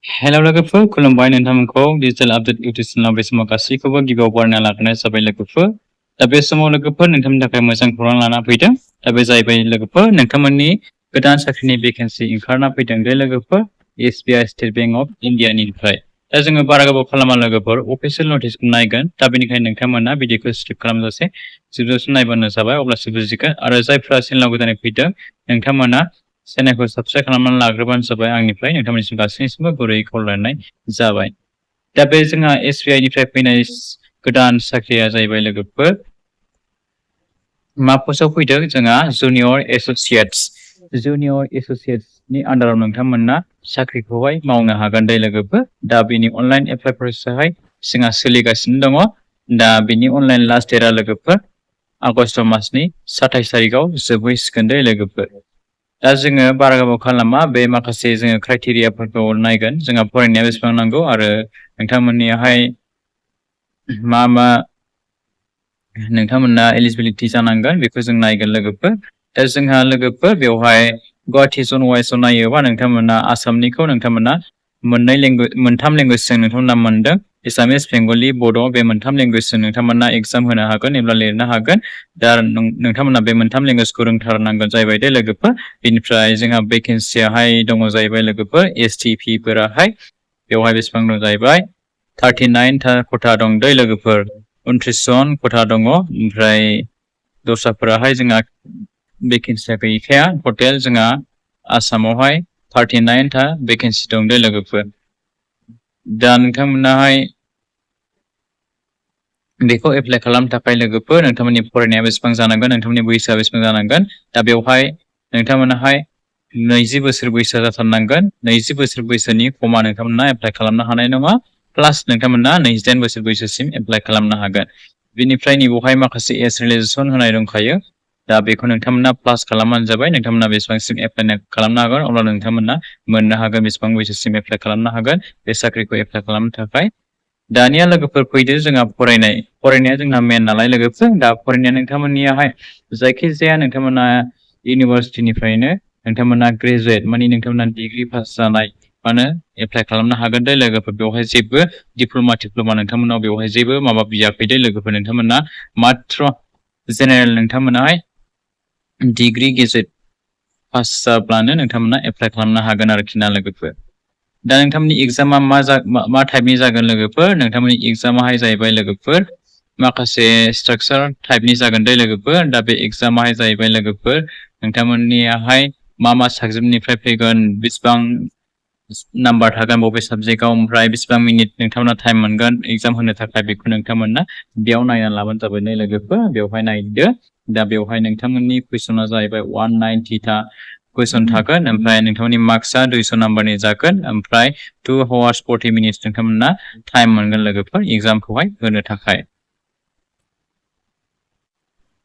Hello लोगोफोर खुलुमबाय नोंथांमोनखौ digital update YouTube चेनेलाव बे समाव गासैखौबो गिबियाव बरायना लाग्रोनाय जाबाय लोगोफोर दा बे समाव लोगोफोर नोंथांमोननि थाखाय मोजां खौरां लाना फैदों दा बे जाहैबाय लोगोफोर नोंथांमोननि गोदान साख्रिनि भेकेन्सि ओंखारना फैदों दे लोगोफोर SBI स्टेट बेंक अफ इन्डियानिफ्राय दा जोङो बारा गोबाव खालामा लोगोफोर अफिसियेल नटिसखौ नायगोन दा बेनिखायनो नोंथांमोना भिडिअखौ स्किप खालामजासे जोबजासिम नायबानो जाबाय अब्लासो बुजिगोन आरो जायफ्रा चेनेलाव गोदानै फैदों नोंथांमोना चेनेलखौ साबस्क्राइब खालामनानै लाग्रोबानो जाबाय आंनिफ्राय नोंथांमोननिसिम गासैनिसिमबो गुरै खावलायनाय जाबाय दा बे जोंहा SBI निफ्राय फैनाय गोदान साख्रिया जाहैबाय लोगोफोर मा पस्टआव फैदों जोंहा जुनियर एसोसिएट्सनि आन्दाराव नोंथांमोना साख्रिखौहाय मावनो हागोन दे लोगोफोर दा बेनि अनलाइन एप्लाइ प्रसेसआहाय जोंहा सोलिगासिनो दङ दा बेनि अनलाइन लास्ट डेटआ लोगोफोर आगष्ट मासनि 27 तारिखआव जोबहैसिगोन दे लोगोफोर दा जोङो बारा गोबाव खालामा बे माखासे जोङो क्राइटेरियाफोरखौ नायगोन जोंहा फरायनाया बेसेबां नांगौ आरो नोंथांमोननियाहाय मा नोंथांमोना एलिजिबिलिटि जानांगोन बेखौ जों नायगोन लोगोफोर दा जोंहा लोगोफोर बेवहाय गुवाहाटि जन वाइसआव नायोबा नोंथांमोना आसामनिखौ नोंथांमोना मोनथाम लेंगुवेजजों नोंथांमोना मोनदों एसामिस बेंगलि बड' बे मोनथाम लेंगुवेजजों नोंथांमोना एग्जाम होनो हागोन एबा लिरनो हागोन दा नोंथांमोना बे मोनथाम लेंगुवेजखौ रोंथारनांगोन जाहैबाय दे लोगोफोर बेनिफ्राय जोंहा भेकेन्सियाहाय दङ जाहैबाय लोगोफोर STP फोराहाय बेवहाय बेसेबां दं जाहैबाय 39 था खथा दं दै लोगोफोर 29 जन खथा दङ ओमफ्राय दस्राफोराहाय जोंहा भेकेन्सिया गैखाया टटेल जोंहा आसामावहाय 39 था भेकेन्सि दं दे लोगोफोर दा नोंथांमोनाहाय बेखौ एप्लाइ खालामनो थाखाय लोगोफोर नोंथांमोननि फरायनाया बेसेबां जानांगोन नोंथांमोननि बैसोआ बेसेबां जानांगोन दा बेवहाय नोंथांमोनाहाय 20 बोसोर बैसोआ जाथारनांगोन 20 बोसोर बैसोनि खमा नोंथांमोना एप्लाइ खालामनो हानाय नङा प्लास नोंथांमोना 28 बोसोर बैसोसिम एप्लाइ खालामनो हागोन बेनिफ्राय नैबावहाय माखासे एज रिलेक्सेसन होनाय दंखायो दा बेखौ नोंथांमोना प्लास खालामबानो जाबाय नोंथांमोना बेसेबांसिम एप्लाइ खालामनो हागोन अब्ला नोंथांमोना मोननो हागोन बेसेबां बैसोसिम एप्लाइ खालामनो हागोन बे साख्रिखौ एप्लाइ खालामनो थाखाय दानिया लोगोफोर फैदो जोंहा फरायनाया जोंना मेन नालाय लोगोफोर दा फरायनाया नोंथांमोननियाहाय जायखिजाया नोंथांमोना इउनिभार्सिटिनिफ्रायनो नोंथांमोना ग्रेजुवेट माने नोंथांमोना डिग्री पास जानाय मानो एप्लाइ खालामनो हागोन दे लोगोफोर बेवहाय जेबो डिप्ल'मा नोंथांमोनाव बेवहाय जेबो माबा बियाखै दे लोगोफोर नोंथांमोना मात्र जेनेरेल नोंथांमोनाहाय डिग्री गेजेट पास जाब्लानो नोंथांमोना एप्लाइ खालामनो हागोन आरोखि ना लोगोफोर दा नोंथांमोननि एग्जामा मा टाइपनि जागोन लोगोफोर नोंथांमोननि एग्जामाहाय जाहैबाय लोगोफोर माखासे स्ट्राक्चार टाइपनि जागोन दे लोगोफोर दा बे एग्जामाहाय जाहैबाय लोगोफोर नोंथांमोननियाहाय मा साबजेक्टनिफ्राय फैगोन बेसेबां नाम्बार थागोन बबे साबजेक्टआव ओमफ्राय बेसेबां मिनिट नोंथांमोना टाइम मोनगोन एग्जाम होनो थाखाय बेखौ नोंथांमोना बेयाव नायना लाबानो जाबाय नै लोगोफोर बेवहाय नायदो दा बेवहाय नोंथांमोननि कुइसना जाहैबाय 190 था कुइसन थागोन ओमफ्राय नोंथांमोननि मार्क्सआ 200 नाम्बारनि जागोन ओमफ्राय 2 hours 40 minutes नोंथांमोना टाइम मोनगोन लोगोफोर एग्जामखौहाय होनो थाखाय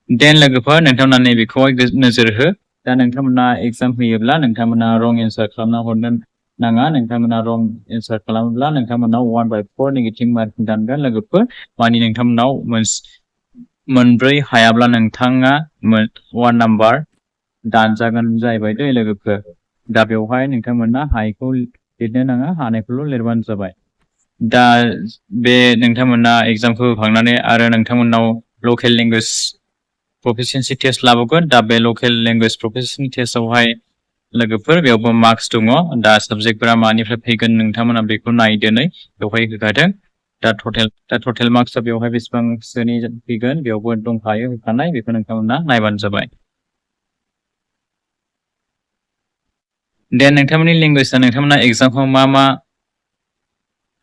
देन लोगोफोर नोंथांमोना नैबेखौहाय नोजोर हो दा नोंथांमोना एग्जाम होयोब्ला नोंथांमोना रं एन्सार खालामना हरनो नाङा नोंथांमोना रं एन्सार खालामोब्ला नोंथांमोनाव 1/4 नेगेटिभ मार्किं दानगोन लोगोफोर माने नोंथांमोनाव मोनब्रै हायाब्ला नोंथाङा 1 नाम्बार दानजागोन जाहैबाय दे लोगोफोर दा बेवहाय नोंथांमोना हायैखौ लिरनो नाङा हानायखौल' लिरबानो जाबाय दा बे नोंथांमोना एग्जामखौ होखांनानै आरो नोंथांमोनाव लकेल लेंगुवेज प्रफिशिएन्सि टेस्ट लाबोगोन दा बे लकेल लेंगुवेज प्रफिशिएन्सि टेस्टआवहाय लोगोफोर बेयावबो मार्क्स दङ दा साबजेक्टफोरा मानिफ्राय फैगोन नोंथांमोना बेखौ नायदोनै बेवहाय होखादों दा टटेल मार्क्सआ बेवहाय बेसेबांसोनि फैगोन बेयावबो दंखायो होखानाय बेखौ नोंथांमोना नायबानो जाबाय देन नोंथांमोननि लेंगुवेजआ नोंथांमोना एग्जामखौ मा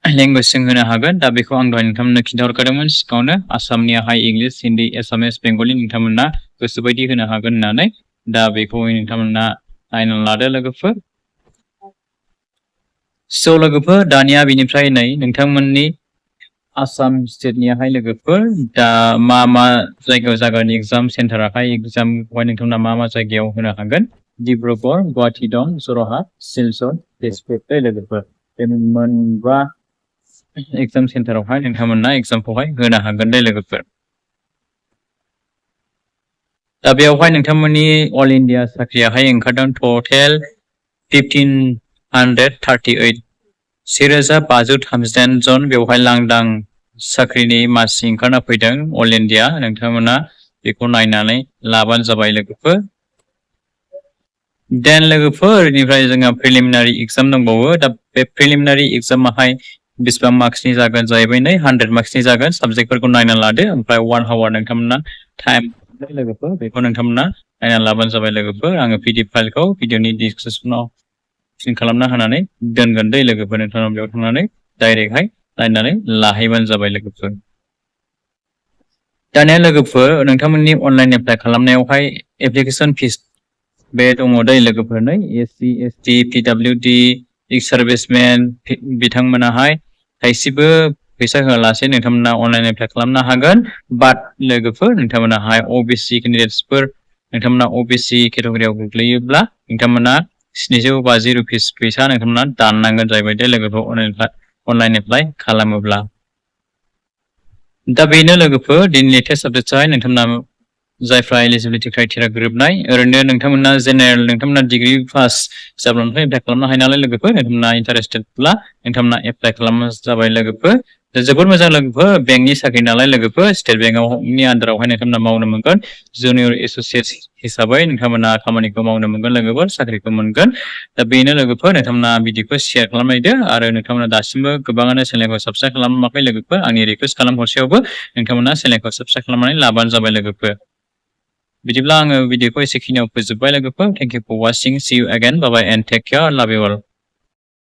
लेंगुवेजजों होनो हागोन दा बेखौ आं दहाय नोंथांमोननो खिन्थाहरखादोंमोन सिगाङावनो आसामनियाहाय इंलिश हिन्दी एसामिस बेंगलि नोंथांमोना गोसोबायदि होनो हागोन होननानै दा बेखौ नोंथांमोना नायना लादो लोगोफोर स' लोगोफोर दानिया बेनिफ्राय नै नोंथांमोननि आसाम स्टेटनियाहाय लोगोफोर दा मा जायगायाव जागोन एग्जाम सेन्टाराहाय एग्जामखौहाय नोंथांमोना मा जायगायाव होनो हागोन डिब्रुगड़ गुवाहाटी दं जरहाट सिलचर तेजपुर लोगोफोर बे मोनबा एग्जाम सेन्टारावहाय नोंथांमोना एग्जामखौहाय होनो हागोन दे लोगोफोर दा बेवहाय नोंथांमोननि अल इन्डिया साख्रियाहाय ओंखारदों टटेल 1538 1538 जन बेवहाय लांदां साख्रिनि मासि ओंखारना फैदों अल इन्डिया नोंथांमोना बेखौ नायनानै लाबानो जाबाय लोगोफोर देन लोगोफोर इनिफ्राय जोंहा प्रिलिमिनारि एग्जाम दंबावो दा बे प्रिलिमिनारि एग्जामाहाय बेसेबां मार्क्सनि जागोन जाहैबाय 100 मार्क्सनि जागोन साबजेक्टफोरखौ नायना लादो ओमफ्राय 1 आवर नोंथांमोना टाइम लोगोफोर बेखौ नोंथांमोना नायना लाबानो जाबाय लोगोफोर आङो पिडिएफ फाइलखौ भिडिअनि डिसक्रिपसनाव फिन खालामना होनानै दोनगोन दै लोगोफोर नोंथांनाव बेयाव थांनानै डाइरेक्टहाय नायनानै लाहैबानो जाबाय लोगोफोर दानिया लोगोफोर नोंथांमोननि अनलाइन एप्लाइ खालामनायावहाय एप्लिकेसन फिस बे दङ दै लोगोफोरनो एससि एसटि पिडब्लिउडि एक्स सार्भिसमेन बिथांमोनाहाय खायसेबो फैसा होआलासे नोंथांमोना अनलाइन एप्लाइ खालामनो हागोन बाट लोगोफोर नोंथांमोनाहाय अबिसि केन्डिडेट्सफोर नोंथांमोना अबिसि केटेगरियाव गोग्लैयोब्ला नोंथांमोना 750 रुपिस फैसा नोंथांमोना दाननांगोन जाहैबाय दे लोगोफोर अनलाइन एप्लाइ खालामोब्ला दा बेनो लोगोफोर दिनैनि टेस्ट आपडेट्सआवहाय नोंथांमोना जायफ्रा एलिजिबिलिटि क्राइटेरिया गोरोबनाय ओरैनो नोंथांमोना जेनेरेल नोंथांमोना डिग्री पास जाब्लानोथ' एप्लाइ खालामनो हायो नालाय लोगोफोर नोंथांमोना इन्टारेस्टेडब्ला नोंथांमोना एप्लाइ खालामनो जाबाय लोगोफोर जोबोद मोजां लोगोफोर बेंकनि साख्रि नालाय लोगोफोर स्टेट बेंकनि आन्दारावहाय नोंथांमोना मावनो मोनगोन जुनियर एस'सियेट हिसाबै नोंथांमोना खामानिखौ मावनो मोनगोन लोगोफोर साख्रिखौ मोनगोन दा बेनो लोगोफोर नोंथांमोना भिडिअखौ शेयार खालामनायदो आरो नोंथांमोना दासिमबो गोबाङानो चेनेलखौ साबस्क्राइब खालामाखै लोगोफोर आंनि रिक्वेस्ट खालामहरसेयावबो नोंथांमोना चेनेलखौ साबस्क्राइब खालामनानै लाबानो जाबाय लोगोफोर बिदिब्ला आङो भिडिअखौ एसेखिनियाव फोजोबबाय लोगोफोर thank you for watching see you again bye bye and take care love you all